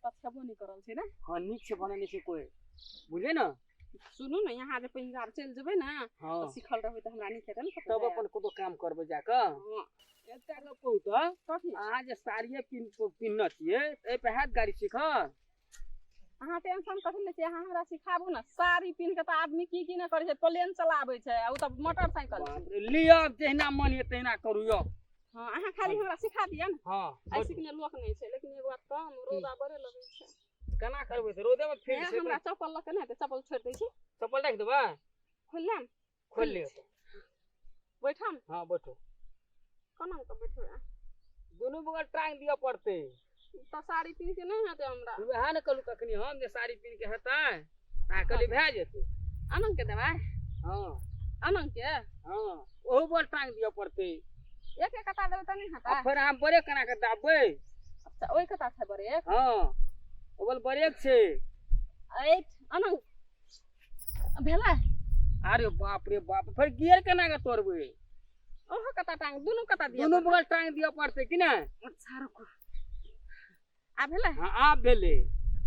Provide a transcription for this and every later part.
तऽ छेबो नहि करल छै ने। हँ, नीक छै, बनेने छै कोइ, बुझलियै ने। सुनू ने, यहाँ जे पहिलुक चलि जेबै ने तऽ सिखल रहबै तऽ हमरा नीक हेतै ने कतौ तब जाय। अपन कोनो काम करबै जाकऽ। हँ। एकटा गप कहू तऽ? कथी? अहाँ जे साड़िये पिन्हने छियै, एहि पर हैत गाड़ी सीखल? अहाँ टेंशन कथी लै छियै? अहाँ हमरा सिखाबू ने। साड़ी पिन्ह के तऽ आदमी की की नहि करै छै, प्लेन चलाबै छै, आ ओ तऽ मोटरसाइकिल छै। बाप रे, लिअ, जहिना मन यऽ तहिना करू यौ। हँ, अहाँ खाली हमरा सिखा दिअ ने। हँ। एहि सिखने लोक नहि छै, लेकिन एगो बात कम, रौदा बड़े लगै छै। केना करबै तऽ रौदेमे हे, फिर छै। हमरा चप्पल लऽ के नहि हेतै, चप्पल छोड़ि दै छी। चप्पल राखि देबै। खोलि लेम। खोलि लिअ तऽ। बैठम? हँ, बैठू। कोना कऽ बैठबै? दुनू बगल टांग दिअ पड़तै। तऽ साड़ी पिन्ह के नहि हेतै हमरा। उएह ने कहलहुँ तखनी हम जे साड़ी पिन्ह के हेतै, अहाँ कहलियै भए जेतै। आनंद के देबै? हँ। आनंद के? हँ, ओहू बगल टांग दिअ पड़तै। एक एक कता देबै तऽ नहि हेतै? आ फेर अहाँ ब्रेक केना कऽ दाबबै? अच्छा, ओहि कता छै ब्रेक? हँ, ओ बगल ब्रेक छै। ऐठ आनंद भेलै। अरे बाप रे बाप, फेर गियर केना कऽ तोड़बै? ओहो कता टांग, दुनू कता दिअ दुनू पड़तै। बगल टांग दिअ पड़तै कि नहि? अच्छा रुकू, आब भेलै? हँ, आब भेलै।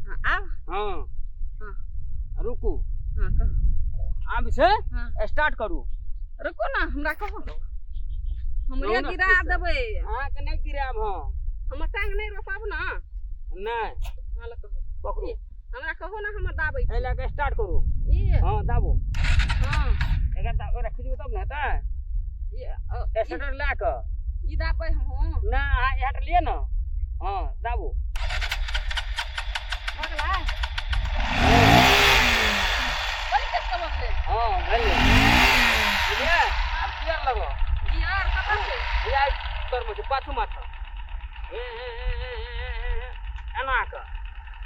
हँ, आब? हँ। हँ। रुकू। हँ, कहू। आब छै। हँ। स्टार्ट करू। रुकू ने, हमरा कहू, हमरे कहू ने। गिरा देबै। अहाँके नहि गिरायब हम। हमर टांग नहि रोपाब ने। नहि। हँ, ल कहू। पकड़ू। ई, हमरा कहू ने, हमर दाबै एहि लए कऽ स्टार्ट करू। ई? हँ, दाबू। हँ। एकरा ओकरा खिचबै तब ने हेतै। ई, ई स्टार्टर लए कऽ। ई दाबै हमहूँ? नहि, अहाँ इएह लिअ ने। हँ, दाबू। भऽ गेलै? बड़ी तेज कऽ भऽ गेलै। हँ, भेलै, बुझलियै? आब गियर लगो। गियर कतऽ छै? भैया, तरमे छै, पाछू माथा। हे हे हे हे हे हे हे, एना कऽ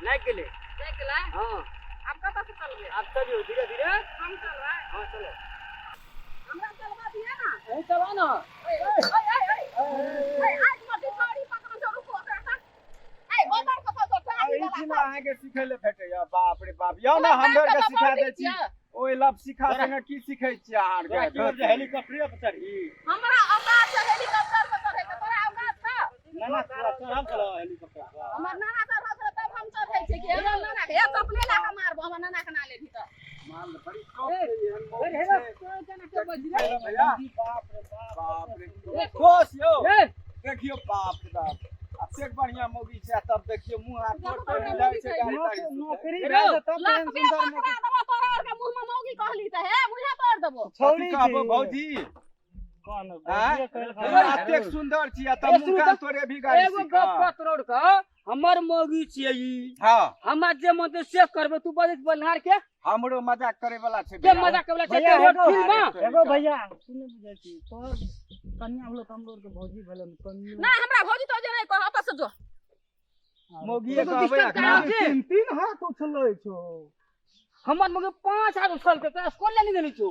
लागि गेलै। लागि गेलै? हँ। आब कतऽ से चलबै? आब चलियौ धीरे धीरे। हम चलबै? हँ, चलो। हमरा चलबा दिअ ने। अहीं चला ने। ओए ओए ओए ओए, आज म बिछौड़ी पकड़ो छौ, रुको ओकरा तक। ए बोतल कतऽ छौ? टांग एहि देला छिना अहाँके सिखै लए भेटैया। बाप रे बाप, यौ ने हमरो आरके सिखा दै छी। ओहि लब सिखा संगे की सिखै छियै अहाँ तोरा आरके? की होल जे हेलीकॉप्टरे पर चढ़ी? हमरा औकात छै हेलीकॉप्टर पर चढ़ै के, तोरा औकात छौ? नाना तोरा चढ़ल छलौ हेलीकॉप्टर पर? हमर नाना चढ़ल छलै तब हम चढ़ै छियै कि हमर नाना हे चपले लए कऽ मारबो, हमर नाना के ना लेबही तऽ। माल बड़ी टॉप छै, एहन मौगी छै। भैया बाप रे बाप। बाप रे, खुश यौ। ए, देखियौ, बाप रे बाप, एतेक बढ़िया मौगी छै तब देखियौ मुँह हाथ देखो तोड़ तोड़ बढ़िया जाइ मौगी छै छै। गाड़ी ताड़ी नौकरी सुतै। नौकरी हेलो। भए जेतौ तब केहन लकबे सुन्दर पकड़ा मौगी। देबो तोरा आर के मुँह में मौगी कहली तऽ हे मुँहे तोड़ देबो। कथी छौड़ी कहबो छी। भौजी? कोन आँय? भौजिए कहल हमरा एतेक सुन्दर छी आ तब ए, मुँह सुनू कान तऽ, तोरे भी गाड़ी एगो सीखा। गप कह तोड़ कऽ, हमर मौगी छियै ई। हँ। हमरा जे मन से करबै, तू बजै बलहार के। हमरो मजाक करे वाला छै के भैया। मजाक करे वाला छै? भैया, तोहर एगो- फिल्म में? एगो भैया, तू नहि बुझै छी, तोहर कनिया भेलो तऽ हमरो आरके भौजी भेलो ने कनियो। ना, हमरा भौजी तो जे नहि कह, ओतऽ से जो। मौगिए एगो कहबै डिस्टर्ब अखन। करा छै। तीन तीन हाथ उछलै छौ। हमर मौगी 5 हाथ उछलतै, तोरा कोन लेने देने छौ?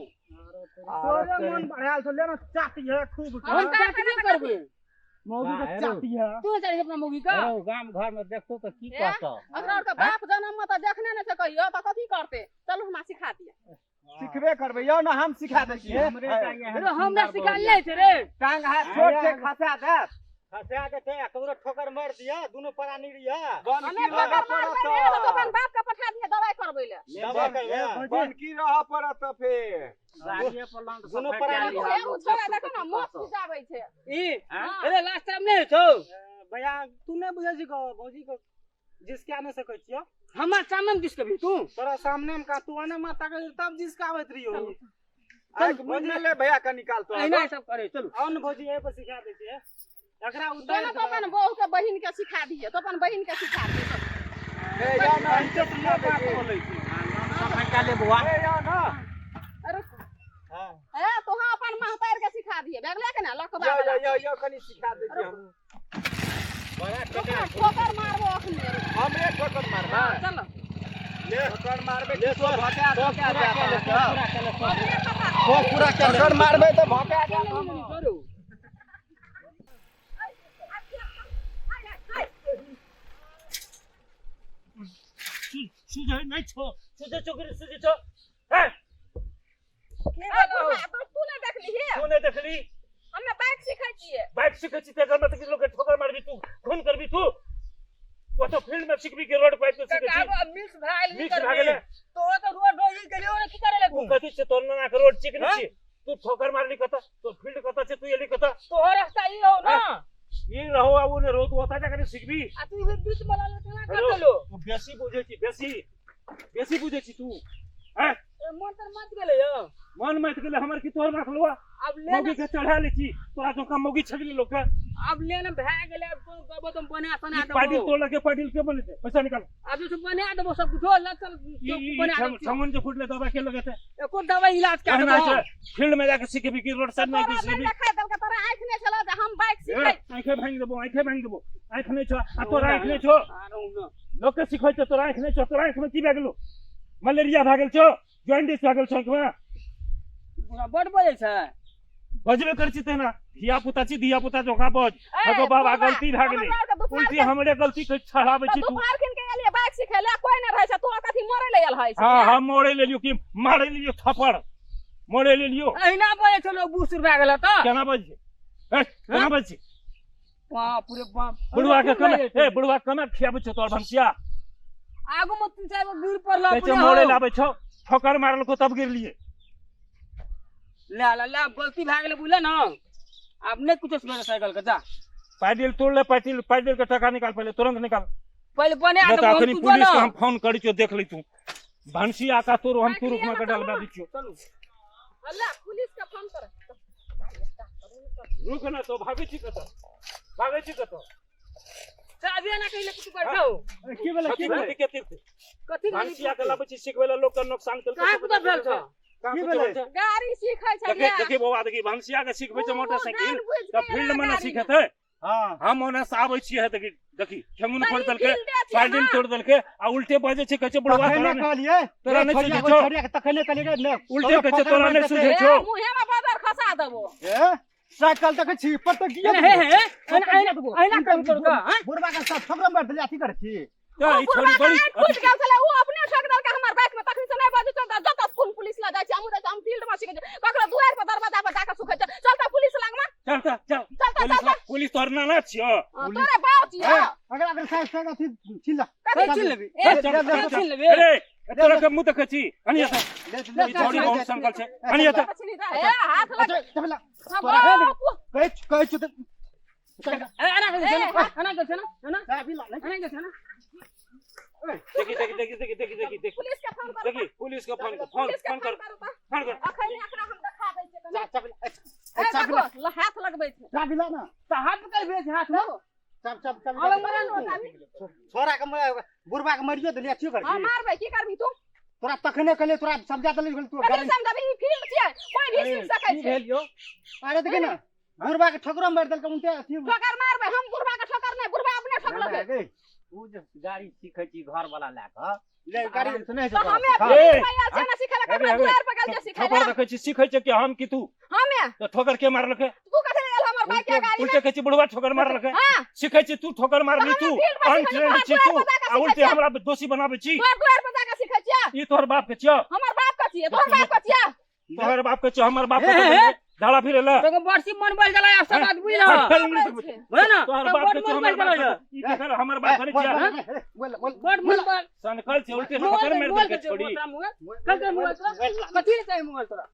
तोरे मन बढ़ायल छौ, ले ना चाटी है खूब। हम चाटी नहि करबै। मौगी के चाटी है। तू चाही अपना मौगी का? रौ, गाम घर में देखतो तऽ की ए? कहतो? ओकरा आर के बाप जनम में तऽ देखने नहि छै कहियो, तऽ कथी करते? चलू, हमरा सिखा दिअ। सिखबे करबै यौ ने, हम सिखा दै छी। हमरे टांगे रे, हमरा सिखायल नहि छै रे। टांग हाथ छोट छै, खसा देत। खसा देतै आ ककरो ठोकर मारि दिया, दुनू प्राणी रहिया। बनकी हमे रहऽ ठोकर पड़त। मारबै रे तऽ तू अपन बाप के पठा दिहे दवाइ करबै ले। दवा करबै। बनकी रहऽ पड़त फेर। गाड़िए पर लांग दुनू प्राणी। देखू, एगो छोरा देखो ने, मोछ खिचाबै छै। ई हँ। अरे, लास्ट टाइम नहि छौ। भैया, तू नहि बुझै छी भौजी के, जिसका नहि सकै छियौ। हमर सामने में दिस कभी तू? तोरा सामने में का? तू आने माता के तब जिसकाबैत रहियो। आँखि मुनि ले भैया के, निकाल तो। अहिना सब करे, चलू। आउ ने भौजी, एहि पर सिखा दै छियै एकरा दोनो उतारि तो अपन बहू के बहिन के सिखा दिहे, तो अपन बहिन के सिखा दिहे। ए, यौ ने, हम सिखा दै छी। बोलै छी। ले बौआ। ए, यौ ने। रुक। हाँ। ए तोहा अपन महतार के सिखा दिहे, बैगले के ने लकबा यौ वाला। यौ यौ यौ, कनि सिखा दै छी हम। बड़ा ओकरा ठोकर मारबो अखने। हमरे ठोकर मारबै? चलो। ठोकर मारबै ले कि तो सब- भका सब धका पूरा जायत कऽ ले, अहाँके? सब पूरा कऽ ले, सब। अखने खता। पूरा ठोकर मारबै तऽ भका जायत। करू। सुझै नहि छौ, सुझै छौ कि सुझै छौ? हे। ए बुढ़ा, तू नहि देखली हे? तू नहि देखली? हमे बाइक सिखै छियै। बाइक सिखै छी तेकर मतलब कि लोक के ठोकर मारबी तू, खून करबी तू? ओतऽ फील्ड में सिखबी के रोड पर आबि कऽ सिखै छी? आब मिक्स भए गेल। मिक्स भए गेलै। तो तऽ रोड रोड ई गेलियो ने, की करे ले तू तू? कथी छै? तोर नाना के रोड चिकनी हाँ? छी। तू ठोकर मारली कतऽ? तोर फील्ड कतऽ छै? तू एली कतऽ? तोहर रास्ता ई हो ना। ई रहो आ उ ने रहो, तू ओतऽ जाके सिखबी। आ तू ई बीच वाला ले केना कर हेलो। देलो? तू बेसी बुझै छी, बेसी बेसी बुझै छी तू। हैं? ए, मन तर मत गेलै यौ। मन मत गेलै हमर की तोहर माखलुआ? आब ले मौगी के चढ़ा लै छी, तोरा जोका मौगी छगली लोक के। आब ले ने, भए गेलै। आब कोनो कहबो तऽ हम बना सना ई पाटिल देबो। तोड़ के पाटिल के बनेतै? पैसा निकाल। आब जे छै बना देबो सब कुछो, ल चल। ई बना देबो। ठेहुन जे फुटले दवा के लगेतै? एको दवाई इलाज कए कहना देबो। छै फील्ड में जाके सिखबी कि रोड साइड में तोरा सिखबी? नहि देखा देलकै? तोरा आँखि नहि छलौ जे हम बाइक सिखै? आँखे भांगि देबो, आँखे भांगि देबो। आँखि नहि छौ आ तोरा आँखि नहि छौ? आरो न। लोक के सिखै छै, तोरा आँखि नहि छौ? तोरा आँखि में की भए गेलौ? मलेरिया भए गेल छौ? जॉन्डिस भए गेल छौ आँखि में? बड बजै छै। बजबे करै छी तेना, धिया पुता छी, धिया पुता जोका बज। ए, हगो बाबा, बुढ़बा, गलती भए गेलै। हमरा आरके दुपहर उल्टी हमरे गलती के छड़ाबै छी तू। दुपहर खिन के एलियै बाइक सिखै ले, कोई नहि रहै छै। तू कथी मरै ले आयल है? हाँ, हम मोड़े लेलियो कि मारे लेलियो? थप्पड़ मोड़े लेलियो। अहिना बजै छै लोक बूढ़ सूढ़ भए गेल तऽ। केना बज छै? ए, केना बज छै? बाप रे बाप। बुढ़वा के अहिना कमे बजै छै। ए, बुढ़वा के कमे खियाबै छौ तोहर भनसिया? आगू मे तीन चारि गो गिर पड़ल। कहै छै अपने मोड़े हौ। लाबै छौ, ठोकर मारलको तब गिरलिए। ले ले ले, गलती भए गेलै, बुझले ने? आब नहि कुछो सुनै साइकिल के, जा। पैडिल तोड़ ले, पैडिल, पैडिल के टका निकाल पहिले, तुरंत निकाल। पहिले बना नहीं तो देबो हम, अखनी तू जो पुलिस के ना। हम फोन करी छियो, देख ली तू। भनसिया का तोर हम तुरुक में के डालबा दै छियो। चलू। अल्लाह, पुलिस के फोन कर। रुक ना, तो भागै छी कतऽ? भागै छी कतऽ? चाबी ना कहिले कुछ कर दो। की भेलै? की भेलै? के तीर्थ? कथी? भनसिया के लाबै छी सिखबै ला, लोक के नुकसान केलकै। कहाँ कुछ भेल छौ? कहाँ की कुछ भेलै? भेल छै? गाड़ी सिखै देखी छलियै। देखी बौआ, देखी, भनसिया के सिखबै छै मोटरसाइकिल जान बुझि तऽ के फील्ड में एला न गाड़ी। सिखेतै? हाँ। हम ओने से आबै छियै, देखी देखी, ठेंगुन तऽ फोड़ ई देलकै, फील्डे छियै पैडिल ना। तोड़ देलकै आ उल्टे बजै छै, कहै छै बुढ़वा तखने तोरा नहि कहलियै। तोरा नहि छोड़िया सुझै छौ। छोड़िया के तखने कहलियै ने। उल्टे कहै छै तोरा नहि सुझै ए, छौ। मुँहे में बदर खसा देबो। ए, साइकिल देखै छी पटक गिया। हे हे, अहिना अहिना कर तोड़ का, हैं? बुढ़बा के सब ठोकरा मारि देलियै, अथी करै छी। तऽ ई बुढ़वा छोड़ी के बड़ी आँखि फूटि गेल छलै, उ अपने ठोक देलकै हमर बाइक में। तखन से नहि बजै छौ। जतऽ कोन पुलिस लग जाइ छै, हमहूँ जाइ छी। हम फील्ड में सिखै छी, ककरो दुआरि पर दरवाजा पर जाके सुखै छै। चल तऽ पुलिस लगमे। चल तऽ चल। चल तऽ। पुलिस चल तऽ। पुलिस तोहर नाना छियौ। तोरे बाप छियौ। अगर अगर साइकिल साइकिल अथी छीन ला। कथी? छीन लेबी? ए, चल, चल, चल, चल। छीन लेबी। अरे, तोरा के मुँह देखै छी? अनिया तऽ ले ई छौड़ी बहुत संकल छै, अनिया तऽ। ए, हाथ लग। ले हाँ, तोरा बाप। कहै कहै छी तऽ ए, एना कर छै ना, एना कर छै ना, एना चाबी ला। एना कर छै ना। देखी देखी देखी देखी देखी देखी देखी। पुलिस के फोन कर। देखी, पुलिस के फोन कर, फोन पुलिस के फोन कर। फोन करू तऽ। फोन कर। अखन एकरा हम देखा दै छियै कनी। चाबी ला। ए, चाबी ला। देखो, हाथ लगबै छै। चाबी ला ना। तऽ हाथ पकड़ भेज हाथ में। देखो। चाब चाब चाबी। आबे मरल हो चाबी। छोरा के बुढ़बा के मारियो देलियै, अथियो करै हाँ, छी। मारबै की करबी तू? तोरा तखने कहलियै, तोरा समझा देलियै तू। कथी समझबी? ई फील्ड छियै, कोई भी सीख सकै की छै। भेल यौ? अरे देखी ना, बुढ़बा के ठोकरा मारि देलकै उनटे अथी। ठोकर मारबै हम बुढ़बा के? ठोकर नहि, बुढ़बा अपने ठोकलकै। गे, तू जे गाड़ी सीखै छी घर वाला लए कऽ, ले गाड़ी आराम से नहि तऽ छै तोरा हमे सीखल? ए, फील्ड में आयल छियै ने सिखै लए, ककरो अरे, दुआरि पर गेल छियै सिखै ठोकर लए? देखै छी सिखै छै कि हम कि तू? हमे। तऽ ठोकर के मारलकै? तू कथी लए आयल हमर बाइक के गाड़ी में? उल्टे कहै छै बुढ़वा ठोकर मारलकै। हाँ। सिखै छी तू, ठोकर मारली तऽ तू। हमे फील्ड में सिखै अनट्रेंड छियै, छी तू तोहर दुआरि पर जाके आ उल्टे सिखै छियै। हमरा दोषी बनाबै छी। तोहर दुआरि पर जाके सिखै छियै। ई तोहर बाप के छियौ? हमर बाप के छियै, तोहर बाप के छियै। तोहर बाप के छियौ, हमर बाप के हे, हे, छियौ? झाड़ा फिरे ला। तो बरसी मन बल जला सब बात बुझल। फेर उंगली देखबै। बुझल ना? तोहर तो बाप बड़ के छियौ, मन हमर बल बाप जला। के? ई केकर हमर बाप के छियौ? बोल बोल। बड़ मन बल। सनकल छै, उल्टे मोबाइल ठोकर मारि मोबाइल देलकै के छोड़ी। मोबाइल कल मोबाइल तोरा कथी ले चाही मोबाइल तोरा?